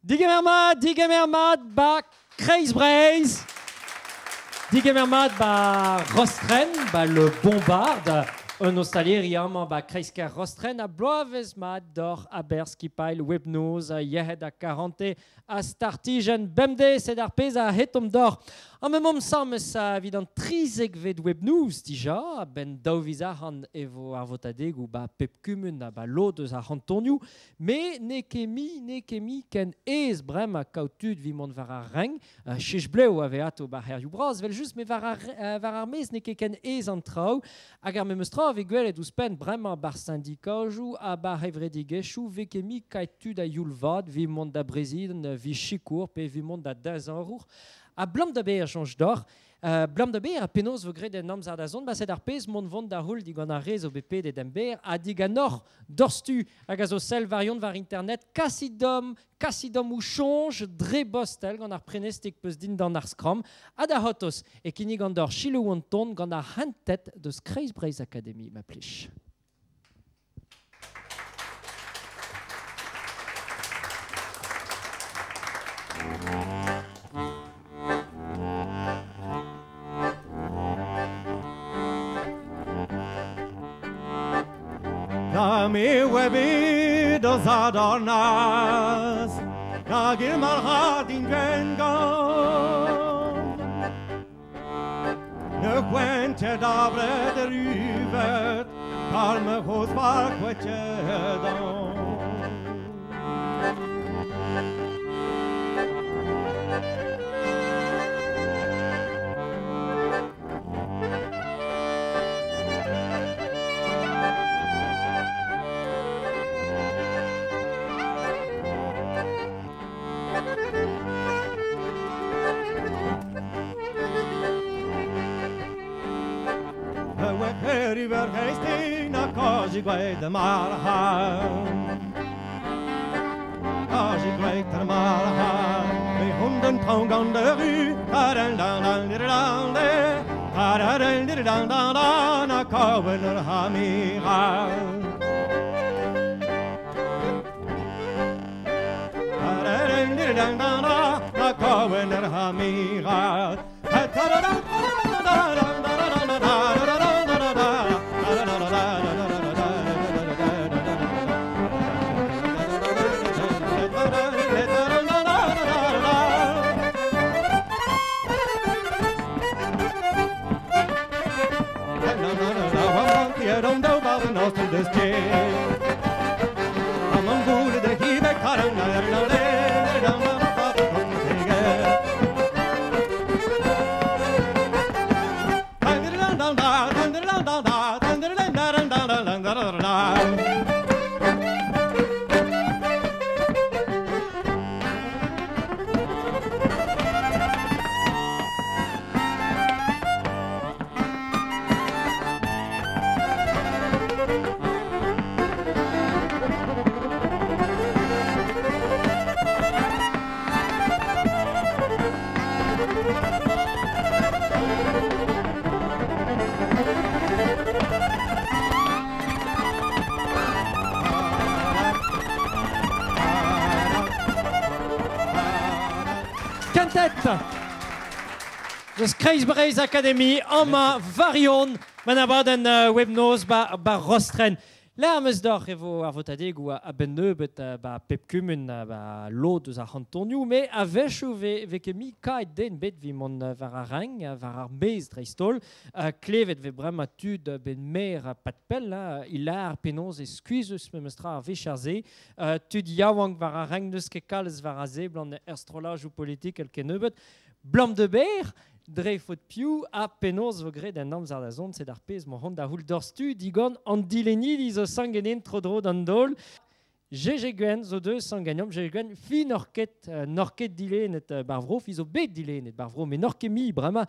Digemer mat, digemer mat ba Kreiz Breizh. Digemer mat ba Rostren, ba le Bombard, un ostaleri amañ ba kreiz-kêr Rostren ha bloavezh mat doc'h a-berzh skipailh Webnoz a yec'hed ha karante ha startijenn bemdez sed ar pezh a hetomp doc'h. Ha m'emaomp sames evit an 13vet Webnoz dija, a-benn daou viz ac'hann e vo ar votadegoù ba pep kumun ha ba lod eus ar c'hantonioù, Me n'eo ket mi, n'eo ket mi ken aes bremañ kaout tud evit mont war ar renk. Chech blev a vez atao ba c'hêrioù bras, evel-just, met war ar, war ar maez n'eo ket ken aes an traoù. Hag ar memes tra a vez gwelet ouzhpenn bremañ ba'r sindikajoù ha ba'r c'hevredigezhioù 'vez ket mi kaet tud a-youl vat evit mont da brezidant, evit sikour pe evit mont da deñzorour. Ha 'blam da bezañ soñj deoc'h, 'blam da ber ha penaos 'vo graet en amzer da zont, ba sed ar pezh mont vont da c'houl digant ar re zo bet pedet emberr ha diganeoc'h doc'htu hag a zo sell varion war internet kasit deomp, kasit deomp ho soñj dre bostel gant ar prenestig peus dindan ar skramm ha da c'hortoz e kinnigan deoc'h selaou an ton gant ar c'hented deus Kreiz Breizh Akademi ma plij. Na me oa bet da Zadornaz, nag e marc'had in Gwengamp. Ne gwente da bred ruvet, kalme c'hoz war kwetedan. Quintet deus Kreiz Breizh Akademi amañ Varion man abadenn webnoz ba, ba Rostren. Lec'h am eus deoc'h e vo ar votadegoù a-benn nebeut ba pep kumun ba lod eus ar c'hantonioù, met a-wechoù 'vez vez ket mui kaet den bet evit mont war ar renk, war ar maez dreist-holl. Klevet 'vez bremañ tud bet maer pad pell, i lâr penaos eo skuizhus memestra ar vicher-se. Tud yaouank war ar renk n'eus ket kalz war a seblant er strollajoù politikel kennebeut. Blam de ber, dre faot piv ha penaos 'vo graet en amzer da zont, sed ar pezh 'mañ c'hoant da c'houl doc'htu digant an dilennidi zo sangenin tro-dro d'an daol. GG Gwenn zo deus sanganeomp, GG Gwenn, fi n'oc'h ket, n'oc'h ket dilennet bar vro, fi zo bet dilennet bar vro, met n'oc'h ket mui bremañ.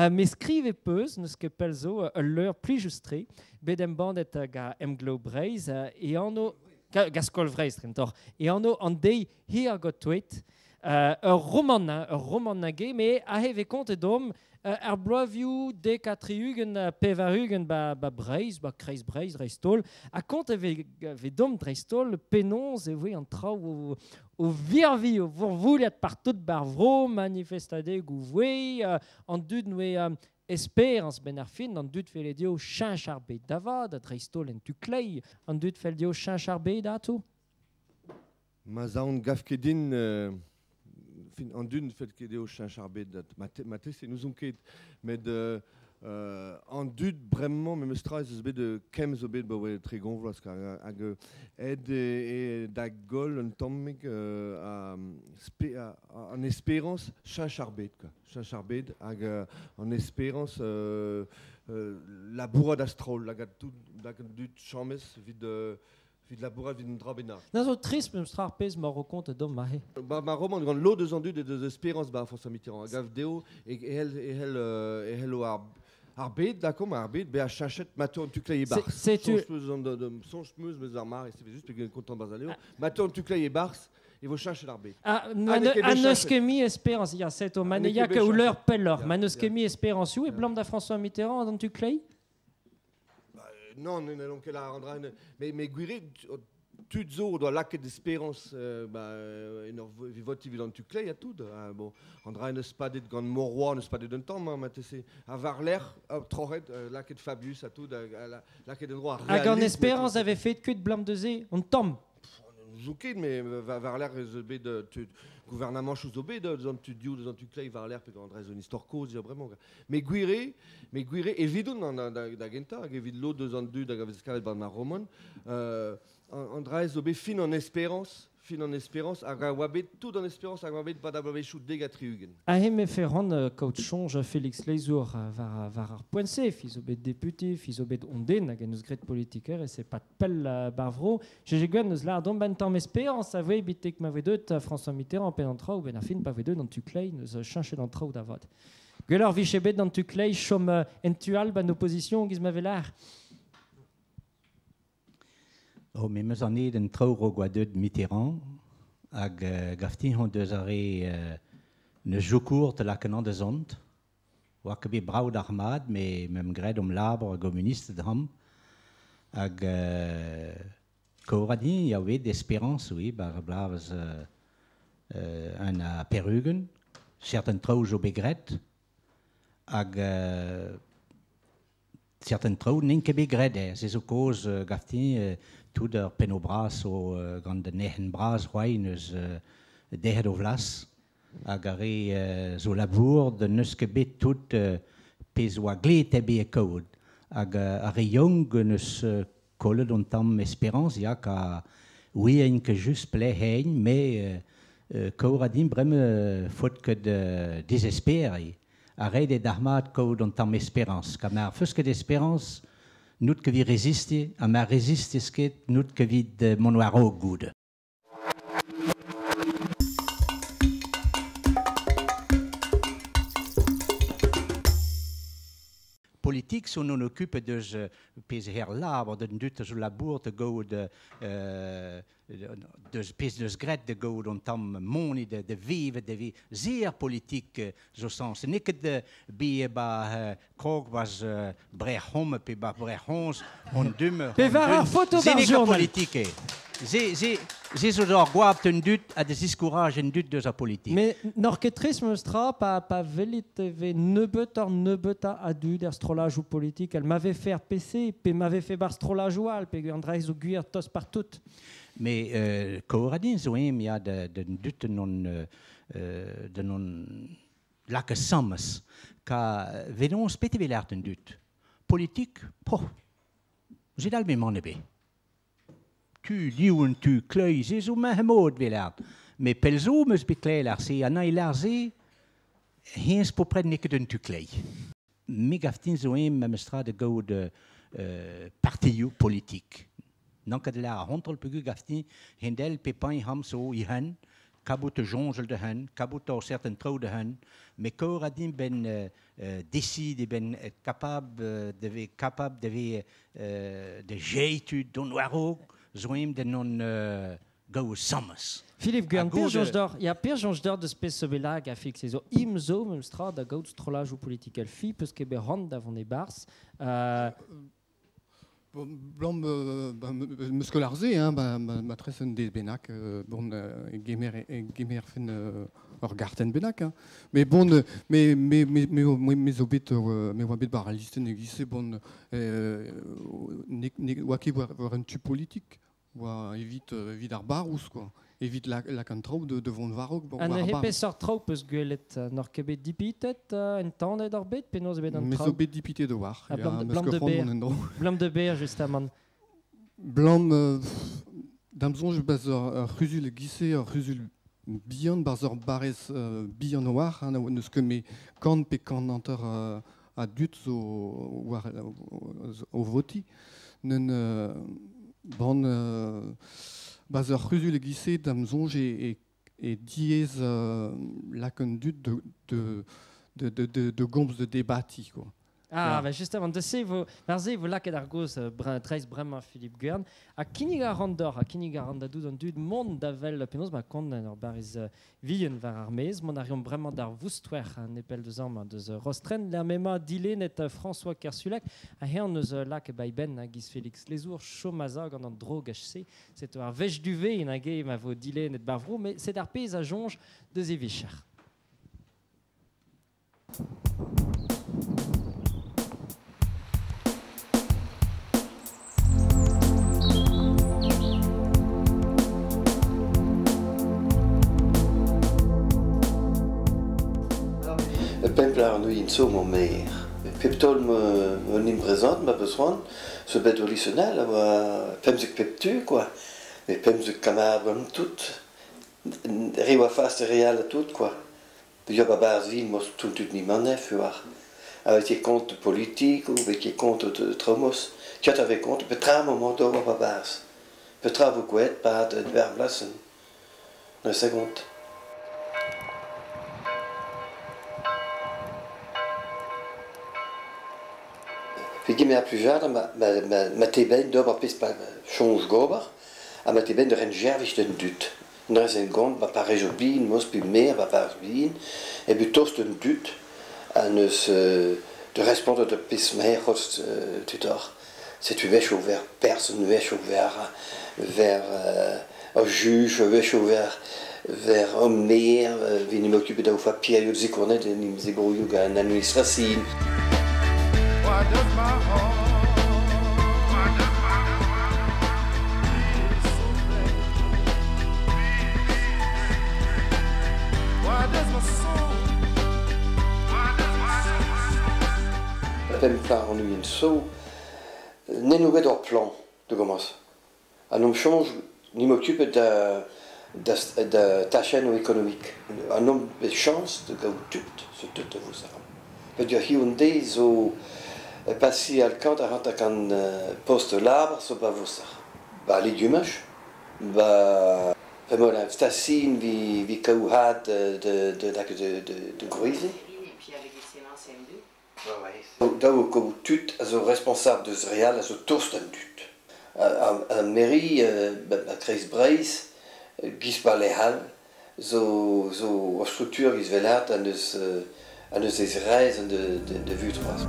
Me skrive peus, n'eus ket pell zo, ul leur plijus-tre, bet embannet ga Emglev Breizh, e anv, ga Skol Vreizh, kentoc'h, e anv an deiz hir got touet. Ur roman, hein, ur roman hag me ahe ve kont e dom ar bloavioù dek ha tri-ugent pevar-ugent ba Breizh, ba kreiz Breizh dreist-holl, ha kont e ve dom dreist-holl penaos e voe an traoù o virvi, o vourvouliat partout bar vro, manifestadeg ou voe, an dud noe espérance ben ar fin, an dud felle dio cheñch ar bed davad, dreist-holl en tu klei, an dud felle dio cheñch ar bed ato? Ma zaon gaf ket din, fin, an dud fell ket eo cheñch ar bed dat. Ma te se nous on ket, met an dud bremañ memes tra ez eus bet kemm zo bet ba oe tregont vloaz hag ed e da goll un tammig an espérance cheñch ar bed quoi. Cheñch ar bed hag an espérance labourat a-stroll hag tout hag an dud chamez evit labourat evit un dra bennak. Na zo trist memes tra ar pezh ma ro kont e dom mahe. Ba ma roman gant lod eus an dud e deus espérance ba François Mitterrand. Hag av deo e hel o ar bed, d'accord, ar bed, bezañ cheñchet ma an tu klei e barz. Setu Soñj meus meus ar mar, c'est juste pe kontant barzaleo. Ma an tu klei e barz, e vo cheñchet ar bed. Ah, n'eus ket mi espérance, ya, set o maneia ke ou leur pelloc'h. Ma n'eus ket mi espérance, e blam da François Mitterrand an tu klei? Non, n'allons ket la rendre mais gwire tud zo doa laket d'espérance en ur voti evit an tu klei ha tout. Bon, an dra neus padet gant Mauroy, neus padet un tamm, ma tese a varlec'h, troc'het, laket Fabius ha tout, laket un droit Hag an espérance avait fait kuit blam de ze, on tamm. Zo ket, mais varlec'h eus bet gouvernement chou zo bet, eus an tu diou, eus an tu klei varlec'h, pe gant an istor kozh, ya bremañ. Mais gwire, evidon an da gentañ, hag evit lod eus an dud hag a vez kavet ban ar roman, an dra zo bet fin an espérance, hag a oa bet tout an espérance, hag a oa bet pad a bloavezhioù dek ha tri-ugent. Ahe me ferran kaout soñj Félix Leizour war ar poent-se, fi zo bet député, fi zo bet onden hag en eus graet politiker, e se pat pell bar vro. Gege Gwenn eus lar don ben tamm espérance, a voe bitek ma voe deut François Mitterrand pen an traoù, ben ar fin pa voe deut an tu klei, neus cheñchet an traoù da vat. Gwelloc'h viche bet an tu klei chom en tu all ban opposition giz ma velar. Oh, me meus an ed en traoù ro gwa deut Mitterrand hag gaftin hon deus ar re ne jokour te laken an deus ont. Oa ket bet brav d'ar mad, me mem graet om labour a gommunist d'ham. Hag koradin ya oe d'espérance, oui, bar blavez un a perugen, certain traoù zo bet graet, hag certain traoù n'int ket bet graet, se zo koz gaftin tout ar penno bras o gant den nehen bras c'hoai neus dehet o vlas hag ar re zo labour de neus ket bet tout pezh oa glet e bet e kaout hag ar re young neus kollet on tamm espérance ya ka oui ein ket just ple hein mais kaour a din bremañ faot ket désespérer a red e d'armad kaout an tamm espérance ka mar feus ket espérance nout ket vi résister, ha ma résistez ket, nout ket vid mont war o goud. Politik zo non occupe deus pezh her labour, den dut zo labour de gaout deus pezh deus graet de gaout an tamm moni de vive de vi zeer politik zo sens. N'eo ket bi ba krog baz brec'hom pe ba brec'hons on dume. Pe war ar foto bar journal. Politik Ze zo d'ar gwab un dut a des iskouraj en dut deus a politik. Mais n'or ket trist meus tra pa velit e ve nebeut ar nebeut a dud er strolaj ou politik. Elle m'avait fait PC, pe m'avait fait bar strolaj ou al, pe an dra zo gwir tos partout. Mais koradin zo em ya de dut non de non lake sammes ka venons pete velart un dut. Politik, po. Zet al me manne be. Tu liwen tu klei se zo ma hemod velart. Mais pelzo meus bet klei lar se an lar se hens po pred neket un tu klei. Me gaftin zo em meus tra de gaout partioù politik. Nank de la hontrol pegu gaftin hendel pepin ham so i hen kabout jonjel de hen, kabout o certain trou de hen, mais kor a din ben décide ben capable de de jeitu don waro zo em de non gaou sammes. Philippe Guern, per jonge d'or, ya per jonge d'or de spes sobelag a fixe zo im zo mem stra da gaout strolaj ou politikel fi peus ket bet rand da vont e bars. Bon, blam meus ket arze, hein, ba, ma tres un dez bennak, bon, gemer fen ur garten bennak, hein. Mais bon, mais zo bet, me oa bet bar al listen e gise, bon, ne, oa ket war un tu politik, oa evit ar barouz, quoi. Evit la kan traoù de vont varog, bon, An war ar he bar. peseurt traoù peus gwelet, n'or ket bet dipitet, en tanet ar bet, penaos eo bet an Me zo traoù? bet dipitet de war, Ah, ya, blam de, meus blam ket de c'hoant ber. mont en dro. Blam de ber, justement. Blam, da'm soñj baz ur c'huzul gise, ur c'huzul bihan, barz ur barrez bihan war, hein, n'eus ket me kant pe kant hanter a dud zo war, zo o voti. Neun ban baz ur c'huzul gise da'm soñj e diez lak un dud de gomz de debati, quoi. Ah, Ja. bah justement, de se vo, war se vo lakaet ar goz treiz bremañ Philippe Guern, ha kinnig a ran d'or, ha kinnig a ran da dout an dud mont da vel penaos ma kont en ur barrez vihan war ar maez, mont a reomp bremañ d'ar voustouer an epel deus amañ deus Rostren, l'er mema dilenet François Kersulak, ha hean eus lak bai ben hag giz Félix Lezour, chomaza gant an drog HC, c'est ar vech du ve en hag ma vo dilenet barvro, mais c'est ar pezh a jonge deus e vicher. Pemplar an in so mon mer. Pep tol me me nim prezant ma besoin se bet olisonal a oa pemzek pep tu quoi. Mais pemzek kamarad oa tout. Re oa fast real a tout quoi. Jo ba barz vin mos tout tut ni manef war. Avec ket compte politique ou avec ket compte de tromos. Tjat avec compte petra moment do oa ba barz. Petra vo gouet pa de verblassen. Un second. Fi gimmer ar plujad, ma te ben d'ober pez pa chonj gober, ha ma te ben de ren jervich den dut. Neuze en gont, ba parejo bin, mos pi mer, ba parez bin, e bu tost un dut, ha neus de responder de pez mer c'hoz tutor. C'est tu wech ouvert person, wech ouvert vers un juge, wech ouvert vers un maire, vin im occupe da ufa Pierre Yul Zikornet, en im Zebro Yuga, en administracine. Why does my heart feel so bad? Why does my soul? Pemp plar an en so, nen ouet ur plan de commence. An om change, ni m'occupe da tachenn o économique. An om bet chance de gaout tut, se tut a vo sa. Pet ur hi un deiz zo passi al kant a ranta kan post labre so ba vo sa. Ba legumaj, ba Pe stassin vi kaou had de gruize. Et puis avec les semences M2. Daou kaout tut a zo responsable deus real a zo tost an dut. A mairie, ba kreiz Breiz, giz ba lehal, zo ur structure giz velat an eus ez reiz an de vutroaz.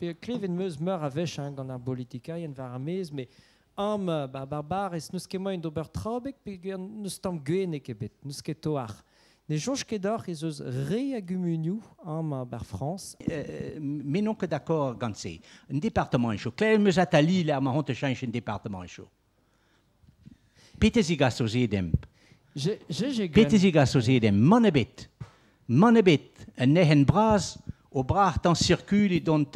Pe klevet meus meur a wech, hein, gant ar politikaien war ar maez, mais am ba barbar ez n'eus ket moaien d'ober trabek pe n'eus tamm gwennek ebet, n'eus ket toar. Ne soñj ket d'oc'h ez eus re a gumunioù am bar France. Mais non ket d'accord gant se. Un département chaud. Klevet meus atali la ma honte change un département chaud. Pete zigas o zedem. Je Pete zigas o zedem. Man ebet. Man ebet. Un nehen braz o brach tan circuli dont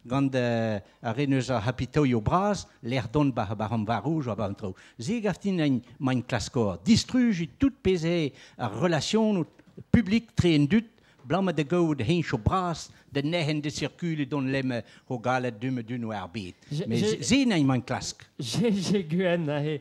gant ar re neus ar hapitoio braz, l'er don ba an var rouge ba an trou. Ze gaftin ein main klaskor. Distruj tout peze ar relation public tre en dut, blamme de gaud hench o braz, de nehen de circuli dont lemme ho galet dume dun o ar bet. Mais ze ein main klask. J'ai guen, he.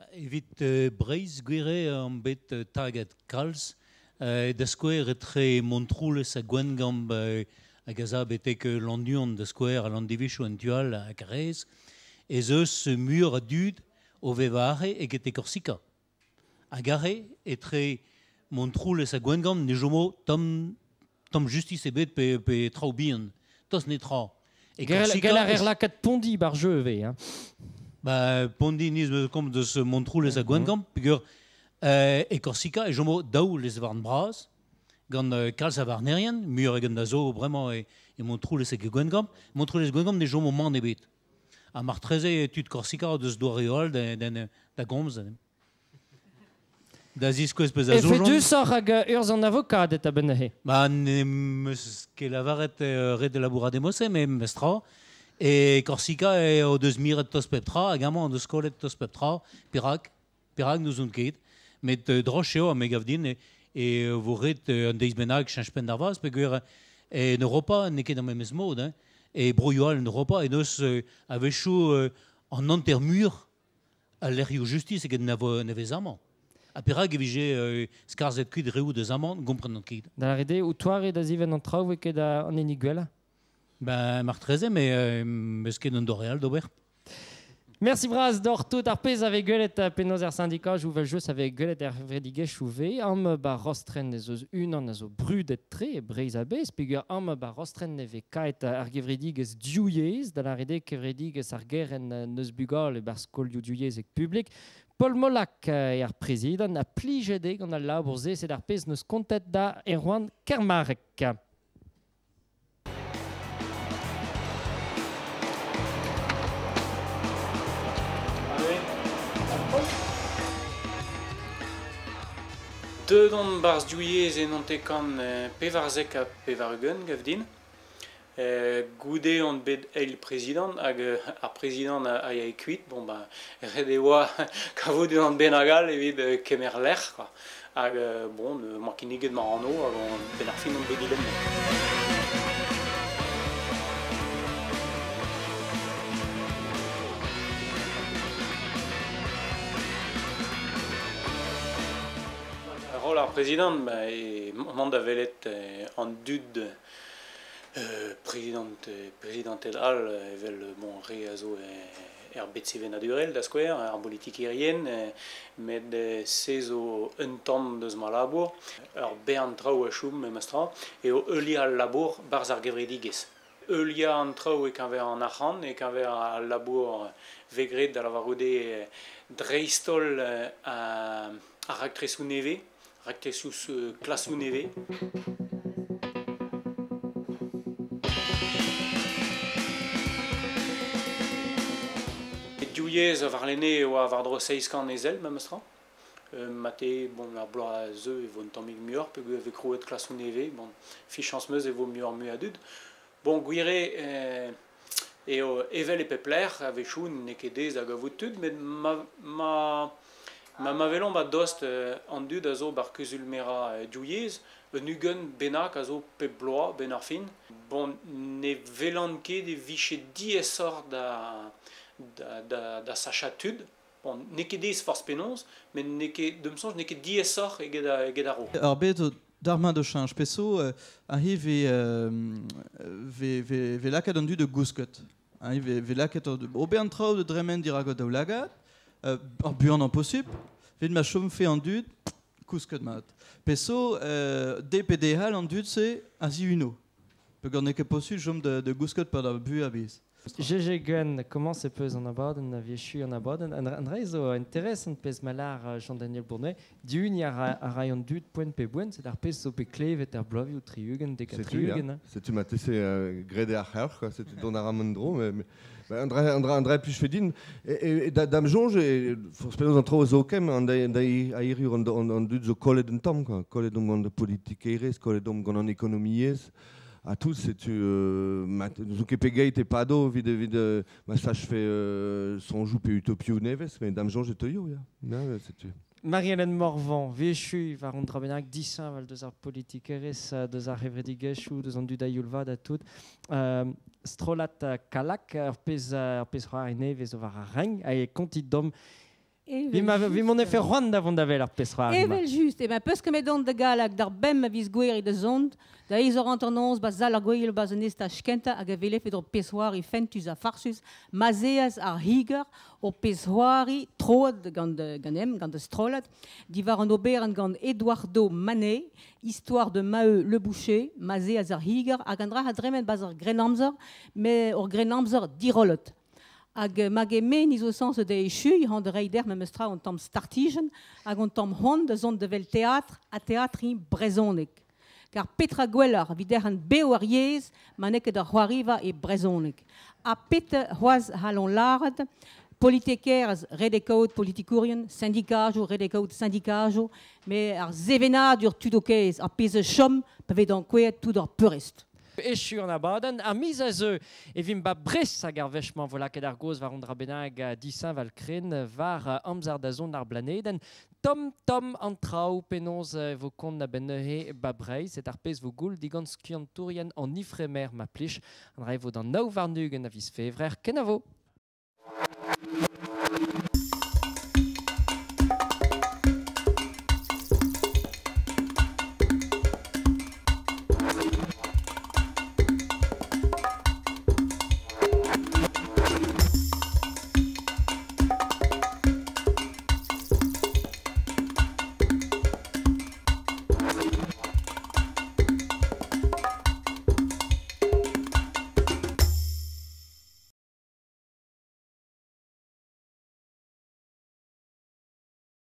Evit Breizh gwir eo omp bet taget kalz. Da skouer etre Montroulez ha Gwengamp hag a za betek Lannuon da skouer ha Landivizho en tu all ha Karaez, ez eus muioc'h a dud o vevañ aze eget e Korsika. Hag aze etre Montroulez ha Gwengamp ne chomo tamm tamm justis ebet pe, pe traoù bihan. Tost netra. E Korsika... Gell a rer lakaat Pondi bar jeu ivez, hein. Ba, Pondi niz meus komz deus Montroulez ha Gwengamp, peogwir e Korsika e chomo daou lez-varn bras, gant kalz a varnerien, muioc'h eget na zo bremañ e Montroulez hag e Gwengamp. Montroulez Gwengamp ne chomo mann ebet. Ha martreze tud Korsika o deus doareoù all da gomz. Da ziskouez pezh a soñjont. Efedusoc'h hag urzh an avokaded a-benn neuze. Ba, ne 'm eus ket lavaret ret labourat e mod-se, met memes-tra. E Korsika o deus miret tost pep tra, hag amañ o deus kollet tost pep tra. Perak? Perak n'ouzon ket. Met droch eo, me gav din, e vo ret un deiz bennak cheñch penn d'ar vazh, peogwir en Europa n'eo ket ar memes mod. Hein. E broioù all en Europa e deus a-wechoù an hanter muioc'h a lec'hioù justis eget na vo na vez amañ. Ha perak e vije skarzhet kuit reoù deus amañ, ne gomprenan ket. Da lâret eo, o toare da zivenn an traoù eo ket an hini gwellañ? Ben, martreze, met 'meus ket un doare all d'ober. Merci bras d'or tout ar pezh a vez gwelet penaos er syndikajoù vel just a vez gwelet er c'hevredigezhioù vez am ba Rostren ez eus unan a zo brudet-tre e Breizh a-bezh peogwir am ba Rostren ne vez kaet ar gevredigezh Div Yezh da lâret eo kevredigezh ar gerent n'eus bugale barzh skolioù divyezhek publik. Paul Molac eo ar prezidant ha plijet eo gant al labour-se sed ar pezh 'neus kontet da Erwan Kermarrec. Deuet on 'barzh Div Yezh e 94 94, gav din. Goude on bet eil prezidant hag ar prezidant a yae kuit. Bon ben ret e oa kavout unan bennak all evit kemer lec'h quoi. Hag bon 'moa kinniget ma anv hag benn ar fin on bet dilennet. Roll ar prezidant, ba e mont da welet an dud prezidant prezidanted all evel bon re a zo er bed sevenadurel da skouer, ar bolitikerien, met se zo un tamm deus ma labour. Ur bern traoù a chom memestra eo heuliañ al labour 'barzh ar gevredigezh. Heuliañ an traoù e-keñver an arc'hant, e-keñver al labour vez graet da lavarout eo dreist-holl ar raktresoù nevez, raktresoù klasoù nevez. Div yezh warlene e oa war-dro 700 ezel memestra. Mate, bon, ar bloaz a zeu e vo un tammig muioc'h peogwir e vez krouet klasoù nevez. Bon, fichañs 'm eus e vo muioc'h-mui a dud. Bon, gwir eo eo evel e pep lec'h, a-wechoù n'eo ket aes da gavout tud, met ma ma ma ma welomp a-dost an dud a zo 'bar kuzul-merañ Div Yezh, un ugent bennak a zo pep bloaz 'benn ar fin. Bon, ne welan ket e vije diaesoc'h da da da da sachañ tud. Bon, n'eo ket aes forzh penaos, met n'eo ket, da'm soñj, n'eo ket diaesoc'h eget eget a-raok. Ar bed zo dalc'hmat o cheñch. Pezh zo, aze 'vez vez vez vez lakaet an dud da gousket. Aze 'vez vez lakaet ober an traoù da dremen dirak o daoulagad, ar buanañ posupl, evit ma chomfe an dud kousket mat. Pezh zo, dez pe dez all an dud-se a zihuno. Peogwir n'eo ket posupl chom da gousket 'pad ar buhez a-bezh. GG Gwenn, komañs e peus an abadenn, a viechu an abadenn. An dra zo interesant pezh ma lâr Jean-Daniel Bournet. Diuniñ a ray an dud poent pe boent, c'est ar pezh zo bet klevet er bloavezhioù 60, dek ha 60. Setu marteze graet eo ar c'helc'h, quoi. Setu dont a ra mont dro. Mais an dra, an dra, an dra plij din, e, da, da'm soñj, e, forzh penaos an traoù a zo kemm, an da, da a hiriv an, an, an dud zo kollet un tamm, quoi. Kollet omp gant politikerezh, kollet omp gant an ekonomiezh. Ha tout, setu mat, n'ouzon ket pegeit e pado evit, evit ma sachfe soñjoù pe utopioù nevez, met da'm soñj e teuio, ya. Ya, setu. Marie-Hélène Morvan, vechu war un dra bennak disheñvel deus ar politikerezh, deus ar c'hevredigezhioù, deus an dud a-youl vat ha tout. Strollad Kallag, ur pezh, ur pezh c'hoari nevez zo war ar renk, hag e kontit domp Vi ma vi mon efe c'hoant da vont da vel ar pezh c'hoari. Evel just, e ben peus ket met da galak d'ar bem a viz goueri da zont, da eiz ur an anons ba zal ar gweel baz an estaj kentañ hag a velefet ur pezh c'hoari fentus ha farsus, mazeaz ar higer ur pezh c'hoari troad gant gant em, gant strollad, diwar an oberenn gant Eduardo Manet, Histoire de Maheu le Boucher, mazeaz ar higer, hag an dra a dremen baz ar grenamzer, me ur grenamzer dirollet. Hag mag e men izo sens de echuy, han de reider me mestra on tamm startijen, hag on tamm hon da zont de vel teatr, a teatr in brezonek. Kar petra gweller vider an beo ar yez, ma neket ar c'hoariva e brezonek. A pete c'hoaz halon laret, politikerez redekaout politikourien, syndikajo, redekaout syndikajo, me ar zevenadur tudokez ar pezh chom pa vez ankouaet tout ar peurrest. Echu an abadenn, ar miz a zeu e vim ba Brest hag ar wech-mañ vo lakaet ar goz war an dra bennak disañ val kren war amzer da zont ar blanedenn. Tom tom an traoù penaos vo kont a-benn neuze ba Breizh, et ar pezh vo goul digant skiantourien an ifremer ma plich. An dra e vo d'an nav warn-ugent a viz Fevrer. Kenavo!